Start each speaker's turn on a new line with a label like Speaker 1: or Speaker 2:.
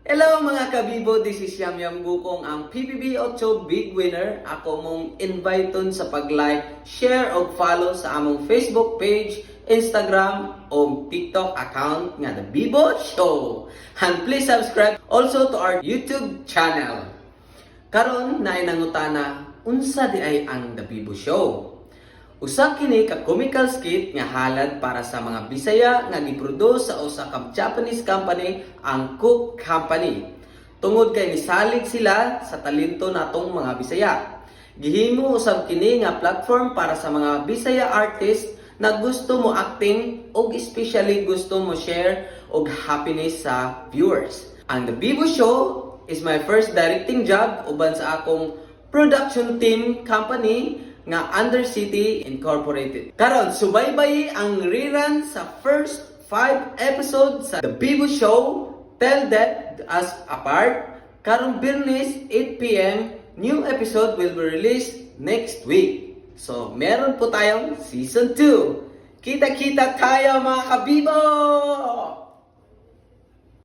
Speaker 1: Hello, mga kabibo, this is Yam Yam Gukong, ang PBB 8 Big Winner. Ako mong invite sa pag-like, share o follow sa among Facebook page, Instagram o TikTok account nga The Bibo Show. And please subscribe also to our YouTube channel. Karon naay nangutana, unsa di ay ang The Bibo Show? Usa kini ka comical skit nga halad para sa mga Bisaya nga giproduce sa usa ka Japanese company, ang Cook Company. Tungod kay nisalig sila sa talento natong mga Bisaya. Gihimo usab kini nga platform para sa mga Bisaya artist na gusto mo acting og especially gusto mo share og happiness sa viewers. Ang The Bibo Show is my first directing job uban sa akong production team company nga Undercity Incorporated. Karon, subaybay ang rerun sa first five episodes sa The Bibo Show, Till Death Us Apart. Karong Biyernes, 8 p.m., new episode will be released next week. So, meron po tayong season 2. Kita-kita tayo, mga kabibo!